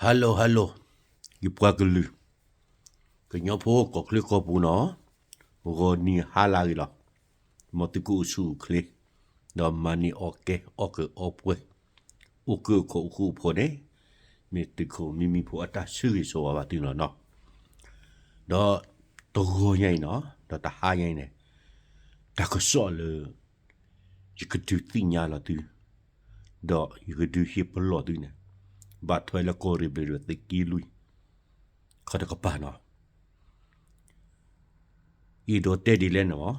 Hello hello, ယပှၤကလုာ် ကညီဖိကီၢ်ချၢကီၢ်ပူၤနီၤ, ဂီၤနံၤဟါလၢအဂ့ၤလီၤ. မ်သုကအိၣ်ဆူၣ်အိၣ်ချ့ ဒီးမၤန့ၢ်အီၣ်ကဲ အီၣ်ကၢအီပှဲၤ အိၣ်ကၢခိၣ်အိၣ်ဃူအိၣ်ဖိးန့ၣ် မ့ၢ်သုးခိၣ်မံမံဖိအတၢ်ဆၢဂ့ၤဆၢဝါဘၣ်သုန့ၣ်လီၤနီၤ. ဒီးတဂီၤညါအံၤနီၤ ဒီးတဟါညါအံၤန့ၣ် တၢ်ကစီၣ်လၢ ယကဒုးသ့ၣ်ညါလီၤသု ဒီးယကဒုးဟ့ၣ်ပလီၢ်သုန့ၣ် ဘၣ်ထွဲလၢကီၢ်ရ့ၣ်ဘျ့ၣ်ဒိၣ်သုးက့လွံၢ် ခီတကပၤနီၤ. အံၤဒီးတဲဒ်လဲၣ်န့ၣ်မး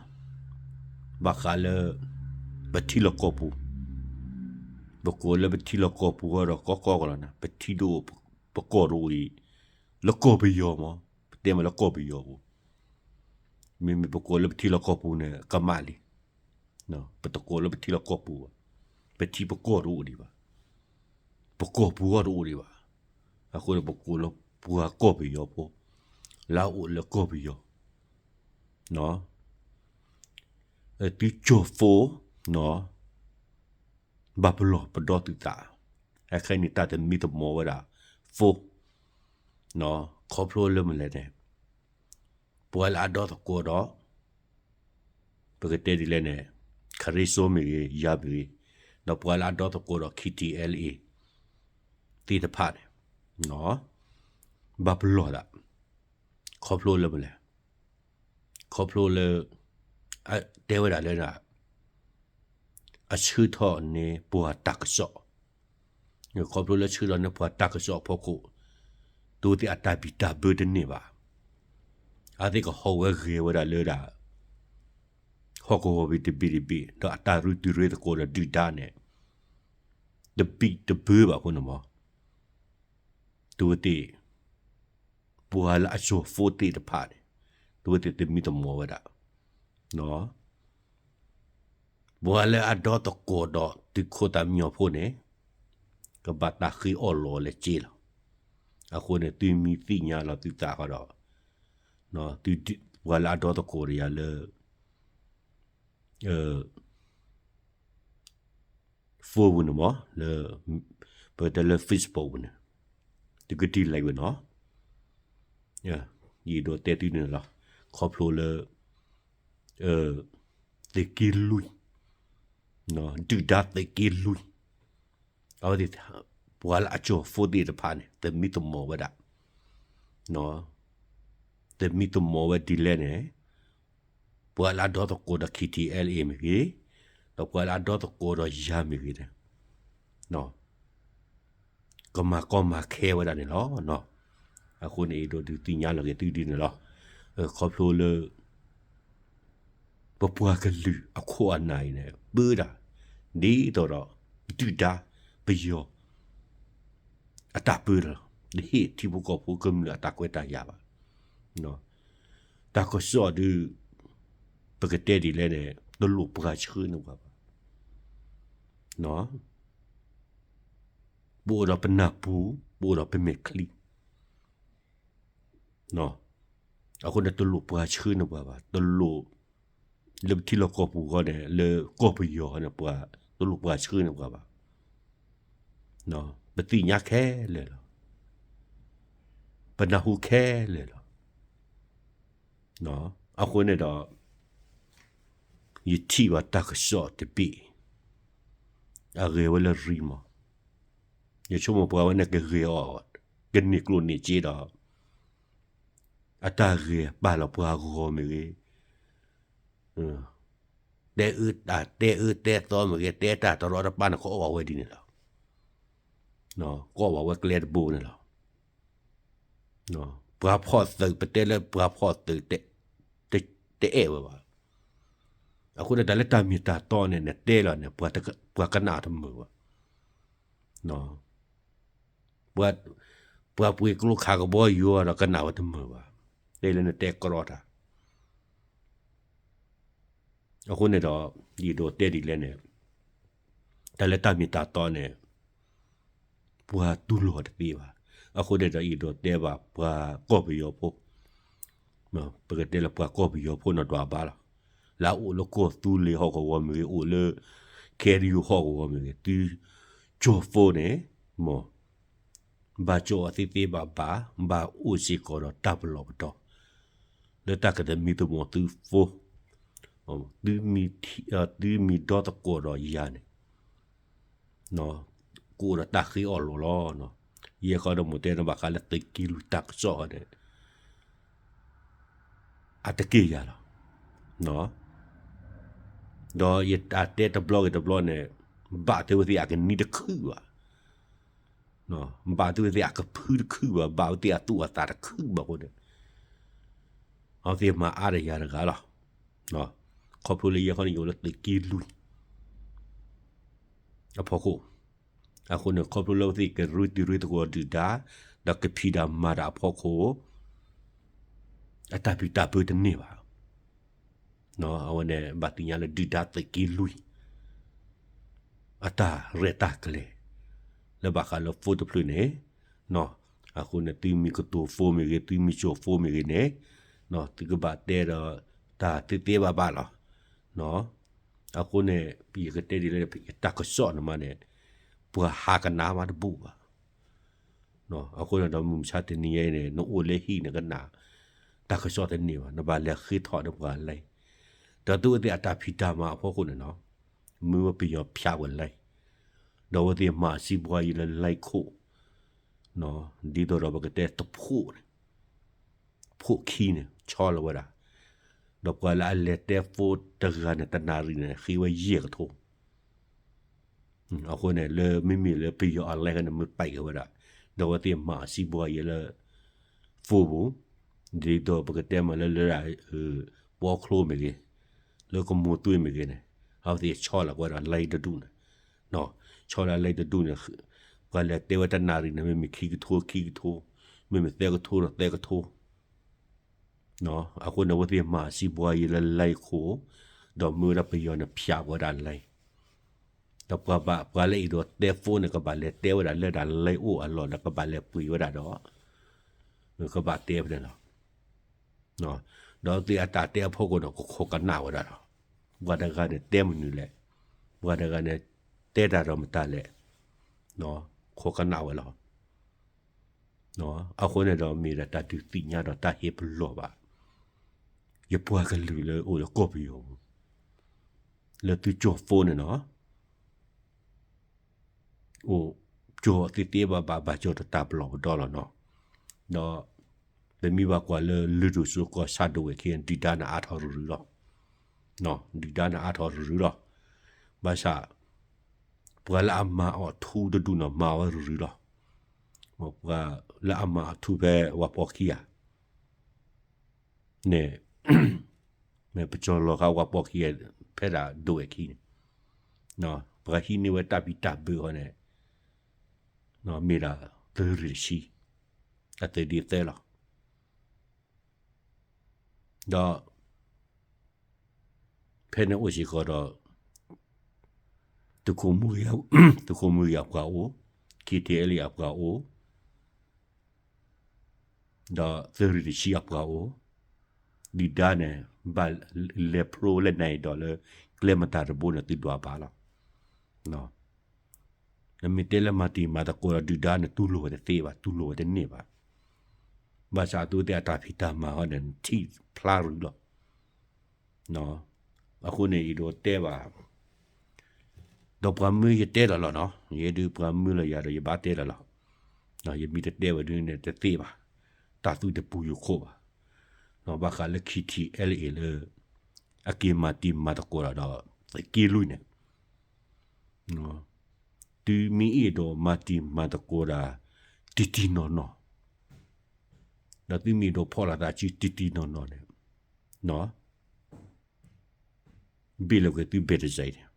ဘၣ်ဃးလၢ ပထံလီၢ်ကီၢ်ပူၤ, ပကိးလၢပထံလီၢ်ကီၢ်ပူၤဃီဒီးကီကီကလီၤန့ၣ် ပထံဒိၣ်ပကီၢ်ဒိၣ်အံၤ လၢကီၢ်ပယီၤမး ပတဲမးလၢကီၢ်ပယီၤပူၤ, မ့မ့ၢ်ပကိးလၢပထံလီၢ်ကီၢ်ပူၤန့ၣ် ကမၣ်လံ. ပတကိးလၢပထံလီၢ်ကီၢ်ပူၤဘၣ်, ပထံပကီၢ်တအိၣ်ဒံးဘၣ်, ပကီၢ်ပူၤဂီၢ်တအိၣ်ဒံးဘၣ်. အဃိန့ၣ်ပကိးလၢပှၤကီၢ်ပယီၤဖိ လၢအအိၣ်လၢကီၢ်ပယီၤ သုကၠီၣ်ဖိ ဘၣ်ပလီၢ်ပဒီသုသး, အခဲအံၤန့ၣ်တၢ်သမံသမိးဝဲဒၣ် ဖိ ခီဖျိလၢမနုၤလဲၣ်န့ၣ် ပှၤလၢအဒီသကိးဒီး ပကတဲဒ်လဲၣ်န့ၣ် ခရံစိမ့ၢ်ဂ့ၤ ယၤမ့ၢ်ဂ့ၤ, ဒီးပှၤလၢအဒီသကိးဒီး KTLA သ့ၣ်တဖၣ်န့ၣ် ဘၣ်ပလီၢ်သး, ခီဖျိလၢမနုၤလဲၣ်, ခီဖျိလၢ တဲဝဲဒၣ်လၢ အဆှၢထီၣ်န့ၢ်ပှၤတၢ်ကစီၣ်, ခီဖျိလၢဆှၢထီၣ်န့ၢ်ပှၤတၢ်ကစီၣ်အဖီခိၣ် သုဝဲသ့ၣ်အတၢ်ဘံၣ်တၢ်ဘၢတန့ၢ်ဘၣ်, အဝဲသ့ၣ်ကဟီၣ်ဝဲဂဲၤဝဲဒၣ်လၢဒၣ် ဟီၣ်ကဝီၤဘ့ၣ်တဘ့ၣ်တဘ့ၣ် ဒီးအတၢ်ရူတုၤရ့သကိးဒီးဒုၣ်ဒါန့ၣ် တဘံၣ်တဘၢဘၣ်အဃိန့ၣ်မး သုဝဲသ့ၣ် ပှၤလၢအကၠီၣ်ဖိသ့ၣ်တဖၣ်န့ၣ် သုဝဲသ့ၣ်သမံသမိးဝဲဒၣ် ပှၤလၢအဒီသကိးဒီးသုးခိၣ်သးမံညီၤဖိန့ၣ် ကဘၣ်တၢ်ဃ့အီၣ်လီၤလၢစ့လီၤ. အဃိန့ၣ် သုမ့ၢ်သ့ၣ်ညါလီၤသုသးဃီဒီး ပှၤလၢအဒီသကိးဒီးယၤလၢ phone ပူၤန့ၣ်မး လၢ ပကတဲလၢ Facebook ပူၤန့ၣ် သုကဒ်လဲၣ်ဝဲနီၤ, ယအဲၣ်ဒိးတဲသုန့ၣ်လီၤ. ခီဖျိလၢ သုးက့လွံၢ် ဒုၣ်ဒါသုးက့လွံၢ် အဝဲသ့ၣ် ပှၤလၢအကၠီၣ်ဖိသ့ၣ်တဖၣ်န့ၣ် သမံသမိးဝဲဒၣ် သမံသမိးဝဲဒ်လဲၣ်န့ၣ် ပှၤလၢအဒီသကိးဒီး KTLA မ့ၢ်ဂ့ၤ, ဒီးပှၤလၢအဒီသကိးဒီးယၤမ့ၢ်ဂ့ၤန့ၣ် ကမၤကီမၤခဲဝဲဒၣ်န့ၣ်လီၤ. အဃိန့ၣ် အဲၣ်ဒိးဒုးသ့ၣ်ညါလီၤက့ၤသုဒ်န့ၣ်လီၤ. ခီဖျိလၢ ပပှၤကလုာ်အခိၣ်အနၢ်အံၤန့ၣ် ပၢဒၣ် ဒ်သိးဒီး ဒုၣ်ဒါပယီၤ အတၢ်ပၢလီၤ. တဟ့ၣ်ထံဖိကီၢ်ဖိကမျၢၢ်အတၢ်ကွဲးတၢ်ယာ်ဘၣ်. တၢ်ကစီၣ်ဒုး ပကတဲဒ်လဲၣ်န့ၣ် တလိၣ်ပှၤဆှၢန့ၢ်ပှၤဘၣ်. ပအိၣ်ဒီးပနၢ်ပူၤ, ပအိၣ်ဒီးပမဲာ်ချံ အဃိန့ၣ် တလိၣ်ပှၤဆှၢန့ၢ်ပှၤဘၣ်, တလိၣ် လၢပထံလီၢ်ကီၢ်ပူၤဃီန့ၣ် လၢကီၢ်ပယီၤန့ၣ် ပှၤ တလိၣ်ပှၤဆှၢန့ၢ်ပှၤဘၣ်. ပသ့ၣ်ညါခဲလၢာ်လီၤ. ပနၢ်ဟူခဲလၢာ်လီၤ. အဃိန့ၣ်ဒီး ယထံၣ်ဘၣ်တၢ်ကစီၣ်တဘ့ၣ် အဂဲၤဝဲလၢရံမး, ယဆိကမိၣ်ပှၤဝဲန့ၣ်ကဂဲၤအီၤ, ကန့ၢ်ကျိၣ်န့ၢ်စ့ဒီး အတၢ်ဂဲၤပာ်လီၤပှၤဂီၤမ့ၢ်ဂ့ၤ, တဲအၢတဲသီမ့ၢ်ဂ့ၤ, တဲတၢ်တရီတပါန့ၣ် ကအီၣ်ဘၣ်ဝဲဒ်န့ၣ်လီၤ. ကအီၣ်ဘၣ်ဝဲကျဲတဘိန့ၣ်လီၤ. ပှၤဖီၣ်သုး ပတဲလၢပှၤဖီၣ်သုး တအဲၣ်ဝဲဘၣ်. အဃိန့ၣ် တၢ်လၢတၢ်မ့ၢ်တၢ်တီန့ၣ် နတဲလီၤန့ၣ် ပှၤကနၣ်တမုာ်ဘၣ်. ပှၤပှ့ၤကျိခးကဘီယူၤဒီးကနၣ်ဝဲတမုာ်ဘၣ်. တဲလၢနတဲကြီတၢ် အဃိန့ၣ်ဒီး ယအဲၣ်ဒိးတဲဒ်လဲၣ်န့ၣ် တၢ်လၢတၢ်မ့ၢ်တၢ်တီန့ၣ် ပှၤတူၢ်လိာ်တသ့ဘၣ်. အဃိန့ၣ်ဒီး ယအဲၣ်ဒိးတဲဘၣ်ပှၤကီၢ်ပယီၤဖိ, ပကတဲလၢပှၤကီၢ်ပယီၤဖိနီၢ်ဒွးဘၣ်လီၤ. လၢအအိၣ်လၢကီၢ်သူလ့ၤဟီၣ်ကဝီၤမ့ၢ်ဂ့ၤ, အိၣ်လၢ ခဲရံယိၤ ဟီၣ်ကဝီၤမ့ၢ်ဂ့ၤ, သုကၠီၣ်ဖိန့ၣ် မ် ဘၣ်ကၠီၣ်အီၤသ့သ့ဘၣ်ဘၣ်, ဘၣ်အိၣ်စ့ၢ်ကီးဒီးတၢ်ပလီၢ်ပဒီ, လၢတၢ်ကသမံသမိးသု phone, သုမံ, သုမံဒီသကိးဒီးယၤန့ၣ်, ကအိၣ်ဒီးတၢ်ဃ့အီၣ်လိာ်လီၤ. ယဲခီဒီးမိၢ်တဲန့ၣ် ဘၣ်ဃးလၢသုးက့လွံၢ်တၢ်ကစီၣ်န့ၣ် အတက့ၢ်ယၤလီၤ. ဒီးယတၢ်တဲတဘျီဂ့ၤတဘျီန့ၣ်, ဘၣ်သုဝဲသ့ၣ်အကနံတခုၣ်ဘၣ်, ဘၣ်သုဝဲသ့ၣ်အကဖုတခုၣ်ဘၣ်, ဘၣ်ဝဲသ့ၣ်အသူၣ်အသးတခုၣ်ဘၣ်အဃိန့ၣ်, အဝဲသ့ၣ်မၤအါဒီးယၤတဂၤလီၤ. ခီဖျိလၢယဲခီန့ၣ် ယအိၣ်လၢသုးက့လွံၢ် အဖီခိၣ်, အဃိန့ၣ် ခီဖျိလၢအဝဲသ့ၣ်ကရ့တံၤရ့သကိးဒုၣ်ဒါ, ဒီးကဖံးတၢ်မၤတၢ်အဖီခိၣ်, အတၢ်ပျံၤတၢ်ဖုးတန့ၢ်ဘၣ်. အဝဲန့ၣ် ဘၣ်သ့ၣ်ညါလၢဒုၣ်ဒါသုးက့လွံၢ် အတၢ်ရဲၣ်တၢ်ကျဲၤ လၢဘၣ်ဃးလၢ phone တဖျၢၣ်န့ၣ်, အဃိန့ၣ် သုမ့ၢ်ကတိၤ phone မ့ၢ်ဂ့ၤ, သုမ့ၢ်ကၠီၣ် phone မ့ၢ်ဂ့ၤန့ၣ်, သုကဘၣ်တဲဒီးတၢ်သ့သ့ဘၣ်ဘၣ်လီၤ. အဃိန့ၣ် ယကတဲဒ်လဲၣ် တၢ်ကစီၣ်န့ၣ်မးန့ၣ် ပှၤဟးကနၣ်မးတဘူၣ်ဘၣ်. အဃိန့ၣ်ဒီးမုၢ်မဆါတနံၤအံၤန့ၣ် နအိၣ်လၢဟံၣ်နကနၣ် တၢ်ကစီၣ်တန့ၢ်ဘၣ်, နဘၣ်လဲၤဃ့ထီၣ်ဒီးပှၤ line, ဒီးသုဝဲသ့ၣ်အတၢ်ဖံးတၢ်မၤအဖီခိၣ်န့ၣ်နီၤ, မ့ၢ်ဝဲပယီၤဖၠးဝဲ line, ဒီးအဝဲသ့ၣ်မၤစံးဘှါယံၤလၢ line ခိၣ်, ဒ်သိးဒီးပကတဲတဖိးန့ၣ် ဖိးခံန့ၣ် ဆီလီၤဝဲဒၣ်, ဒီးပှၤလၢအလဲၤတဲ phone တဂၤန့ၣ် တနၣ်ရံၣ်န့ၣ် ဃ့ဝဲယဲၢ်ကထိ. အဃိန့ၣ် လၢမ့မ့ၢ်လၢပယီၤအ line န့ၣ် မ့ၢ်ပဲာ်က့ၤဝဲဒၣ်, ဒီးအဝဲသ့ၣ်မၤစံးဘှါယံၤလၢ phone ပူၤ, ဒ်သိးပကတဲမးလၢလၢ ပီချိမ့ၢ်ဂ့ၤ, လၢကမိၢ်သွ့မ့ၢ်ဂ့ၤန့ၣ်, အဝဲသ့ၣ်ဆီလီၤကဝဲဒၣ် line တဒူၣ်န့ၣ်, ဆီလီၤ line တဒူၣ်န့ၣ်, ပှၤလဲၤတဲဝဲတနၣ်ရံၣ်န့ၣ် မ့မ့ၢ်ခံကထိ ခံကထိ, မ့မ့ၢ်သၢကထိဒီးသၢကထိ အဃိန့ၣ် အဝဲသ့ၣ်မၤစံးဘှါယံၤလၢ line ခိၣ်, ဒီးမ့ၢ်ဝဲဒၣ်ပယီၤန့ၣ် ဖၠးဝဲဒၣ် line, ဒီးပှၤဘၣ် ပှၤလၢအံၤဒီးတဲ phone န့ၣ် ကဘၣ်လဲၤတဲဝဲဒၣ်လၢဒၣ် line အိၣ်အလီၢ်ဒီး ကဘၣ်လဲၤပှ့ၤဝဲဒၣ်ဒီး ကဘၣ်တဲဖဲန့ၣ်လီၤ. ဒီးသုအတၢ်တဲအဖီခိၣ်န့ၣ် ကခိးကနၣ်ဝဲဒၣ်လီၤ. ပှၤတဂၤန့ၣ်တဲမနုၤလဲၣ်, ပှၤတဂၤန့ၣ် တဲတၢ်ဒီးမတၤလဲၣ်, ခိးကနၣ်ဝဲလီၤ. အဃိန့ၣ်ဒီးမ့ၢ်ဒၣ်တၢ်ဒုးသ့ၣ်ညါဒီးတၢ်ဟ့ၣ်ပလီၢ်ဘၣ် ယပှၤကလုာ်လၢအိၣ်လၢကီၢ်ပယီၤပူၤ, လၢသုကၠီၣ် phone န့ၣ်နီၤ, အိၣ်ကၠီၣ်သ့သ့ဘၣ်ဘၣ် ဘၣ်ကၠီၣ်တတၢ်ပလီၢ်ပဒီလီၤနီၤ. ဒီး ပမ့ၢ်ဘၣ်ကွၢ်လၢလၢၢ်ဒိၣ်စိကီၢ်ဆၣ်ဒိၣ်ဝဲၢ်ခံ ဒုၣ်ဒါန့ၣ်အါထီၣ်ရုၢ်ရုၢ်လီၤ. ဒုၣ်ဒါန့ၣ်အါထီၣ်ရုၢ်ရုၢ်လီၤ. ဘၣ်ဆၣ် ပှၤလၢအမၤအီၤထူတဒူၣ်န့ၣ် မၤဝဲရုၢ်ရုၢ်လီၤ. ပှၤလၢအမၤအီၤထူဖဲဝၤပီခံဂၤ န့ၣ် မ့ၢ်ပကၠီၣ်လီၤဃာ်ဝၤပီခံဂၤ ဖဲဒၣ်ဒိၣ်ဝဲၢ်ခံန့ၣ် ပှၤဟံးန့ၢ်ဝဲတၢ်ဘံၣ်တၢ်ဘၢအီၤန့ၣ် မ့ၢ်ဒၣ်သုးရ့ၣ်တဆံ အသုးဒ့သၢလီၤ. ဒီး ဖဲန့ၣ်အိၣ်စ့ၢ်ကီးဒီး သုးခိၣ်မူဂ့ၤ သုးခိၣ်မူဂ့ၤအပှၤအိၣ်, KTLA အပှၤအိၣ်, ဒီးသုးရ့ၣ်တဆံအပှၤအိၣ်, ဒုၣ်ဒါန့ၣ် ဘၣ်လဲၤဖျိလၢနၤအံၤဒီးလၢ ကျဲမတၤတဘိန့ၣ် သုဒွးဘၣ်လီၤ. နမ့ၢ်တဲလၢမၤတံၤမၤသကိးဒီးဒုၣ်ဒါန့ၣ် တူၢ်လိာ်ဝဲတသ့ဘၣ်, တူၢ်လိာ်ဝဲတန့ၢ်ဘၣ်. ဘၣ်ဆၣ်အသုဝဲသ့ၣ်အတၢ်ဖံးတၢ်မၤဃီန့ၣ် ထံၣ်ဖျါရုၢ်လီၤ. အဃိန့ၣ် ယဒိးတဲဘၣ် ဒီးပှၤမၢယတဲလီၤလီၤနီၤ, ယဲဒုးပှၤမၢလၢယၤဒီးယဘၣ်တဲလီၤလီၤ. ယမ့ၢ်တတဲဝဲဒုးန့ၣ်တသ့ဘၣ်, တၢ်သူတပူၤယိာ်ခိၣ်ဘၣ်. ဘၣ်ဃးလၢ KTLA လၢ အက့ၤမၤတံၤမၤသကိးဒီး သုးက့လွံၢ်န့ၣ် သုမ့ၢ်အဲၣ်ဒိးမၤတံၤမၤသကိးဒၣ် တံၢ်တံၢ်နီၢ်နီၢ်, ဒီးသုမ့ၢ်အဲၣ်ဒိးဖီၣ်လိာ်သးစုတံၢ်တံၢ်နီၢ်နီၢ်န့ၣ် ဘ့ၣ်လီၤကွံာ်သု ဘဲၣ်တစဲးန့ၣ်,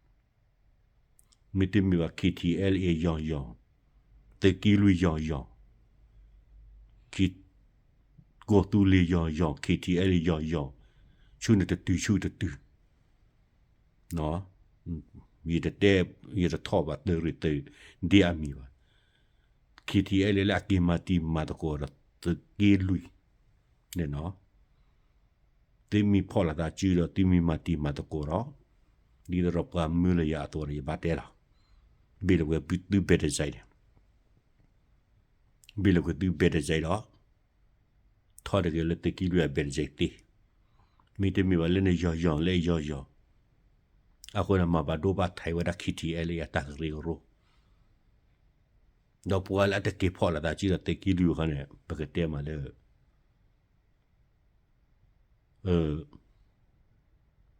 မ့တမ့ၢ်ဘၣ် KTLA ယီၤယီၤ, သုးက့လွံၢ်ယီၤယီၤ, ကီၢ်သူလ့ၤယီၤယီၤ, KTLA ယီၤယီၤ, ဆူန့ၣ်တတုၤဆူတတုၤ ယတတဲ ယတထီၣ်ဘၣ်သုးရ့ၣ်သုးဒ့အမံၤဘၣ်. KTLA လၢအက့ၤမၤတံၤမၤသကိးဒီးသုးက့လွံၢ်န့ၣ်နီၤ, သုမ့ၢ်ဖီၣ်လိာ်သးစုဒီးသုမ့ၢ်မၤတံၤမၤသကိးဒီး ဒ်သိးဒီးပှၤမၢလၢယၤအသိးဒီးယဘၣ်တဲလီၤ. ဘ့ၣ်လီၤကွံာ်သု ဘဲၣ်တစဲးန့ၣ် ဘ့ၣ်လီၤက့ၤသု ဘဲၣ်တစဲးဒီး ထီၣ်တဂ့ၤလၢသုးက့လွံၢ်အဘဲၣ်တစဲးသ့, မ့တမ့ၢ်ဘၣ်လၢန့ၣ်ယီၤယီၤလၢယီၤယီၤ, အဃိန့ၣ်မၤဘၣ်ဒိဘၣ်ထံးဝဲဒၣ် ခံထံအဲလ့အတၢ်ကရၢကရိ, ဒီးပှၤလၢအတက့ၤဖီၣ်လိာ်သးစုဒီးသုးက့လွံၢ်အခါန့ၣ် ပကတဲမးလၢ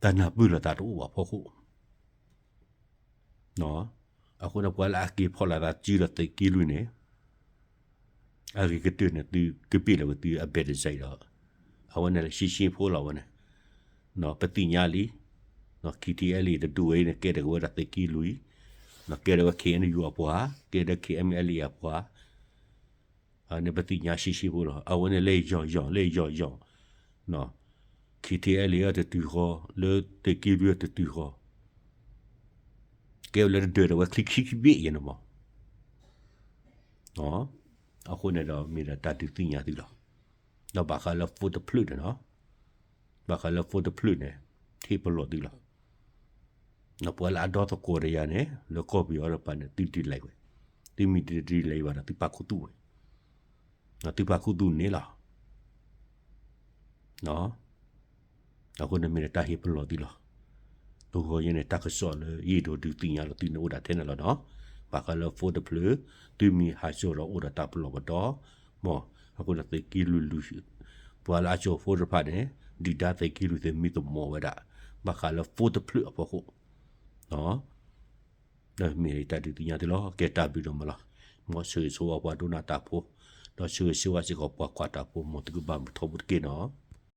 တၢ်နၢ်ပၢၢ်လိာ်သးတအိၣ်ဘၣ်ဖီခိၣ်, အဃိန့ၣ်ပှၤလၢအက့ၤဖီၣ်လိာ်သးစုဒီးသုးက့လွံၢ်န့ၣ် အဂ့ၤကတၢၢ်န့ၣ် သုကဘ့ၣ်လီၤက့ၤသုအဘဲၣ်တစဲးဒီး အဝဲန့ၣ်လၢရှင်းရှင်းဖိလီၤဝဲန့ၣ်, ပသ့ၣ်ညါလံ, ခံထံအဲလ့တဒူဝဲအံၤန့ၣ် ကဲထီၣ်က့ၤဝဲဒၣ်သုးက့လွံၢ်, ကဲထီၣ်ဝဲ ခ့ၣ်အဲၣ်ယူၣ်အပှၤ, ကဲထီၣ် ခ့ၣ်အဲၣ်ယူၣ်အပှၤ န့ၣ်ပသ့ၣ်ညါရှင်းရှင်းဖိလီၤ. အဝဲန့ၣ်လၢယီၤယီၤလၢယီၤယီၤ, ခံထံအဲလ့အတတုၤဃီ, လၢသုးက့လွံၢ်အတတုၤဃီ, ကဲဝဲလၢတဒၢးဒီးဝဲချံခံခံဘ့ၣ်ယဲန့ၣ်မး, အဃိန့ၣ်ဒီးမ့ၢ်ဒီးတၢ်ဒုးသ့ၣ်ညါသုလီၤ. ဒီးဘၣ်ဃးလၢ phone တဖျၢၣ်န့ၣ်နီၤ, ဘၣ်ဃးလၢ phone တဖျၢၣ်န့ၣ် ဟ့ၣ်ပလီၢ်သုလီၤ. ဒီးပှၤလၢအဒီသကိးဒီးယၤန့ၣ် လၢကီၢ်ပယီၤဒီးပှၤန့ၣ် သု delete ဝဲ, သုမ့ၢ်တ delete ဘၣ်ဒီး သုပာ်ခူသူၣ်ဝဲ, သုပာ်ခူသူၣ်န့ၣ်လီၤ. အဃိန့ၣ်မ့ၢ်ဒီးတၢ်ဟ့ၣ်ပလီၢ်သုလီၤ. တဂီၤယဲန့ၣ် တၢ်ကစီၣ်လၢယအဲၣ်ဒိးဒုးသ့ၣ်ညါလီၤသုန့ၣ်အိၣ်ဒၣ်ထဲန့ၣ်လီၤနီၤ. ဘၣ်ဃးလၢ phone တဖျၢၣ် သုမ့ၢ်ဟးစိာ်ဒီးအိၣ်ဒီးတၢ်ပလီၢ်ပဒီ, မ်အဃိန့ၣ်သုးက့လွံၢ်လွံၢ်, ပှၤလၢအစိာ် phone တဖၣ်န့ၣ် ဒုၣ်ဒါသုးက့လွံၢ်သ့ၣ်မ့ၢ်သမီၣ်ဝဲဒၣ်, ဘၣ်ဃးလၢ phone တဖျၢၣ်အဖီခိၣ် မ့ၢ်တၢ်ဒုးသ့ၣ်ညါသုလီၤ. ကဲတၢ်ဘျုးဒိၣ်မးလီၤ. မ်ဆၢဂ့ၤဆၢဝါပှၤဒိကနၣ်တၢ်ဖိ, ဒီးဆၢဂ့ၤဆၢဝါစ့ၢ်ကီးပှၤကွၢ်တၢ်ဖိ မ်သုကဘၣ်မုာ်ထီဘိတက့ၢ်နီၤ.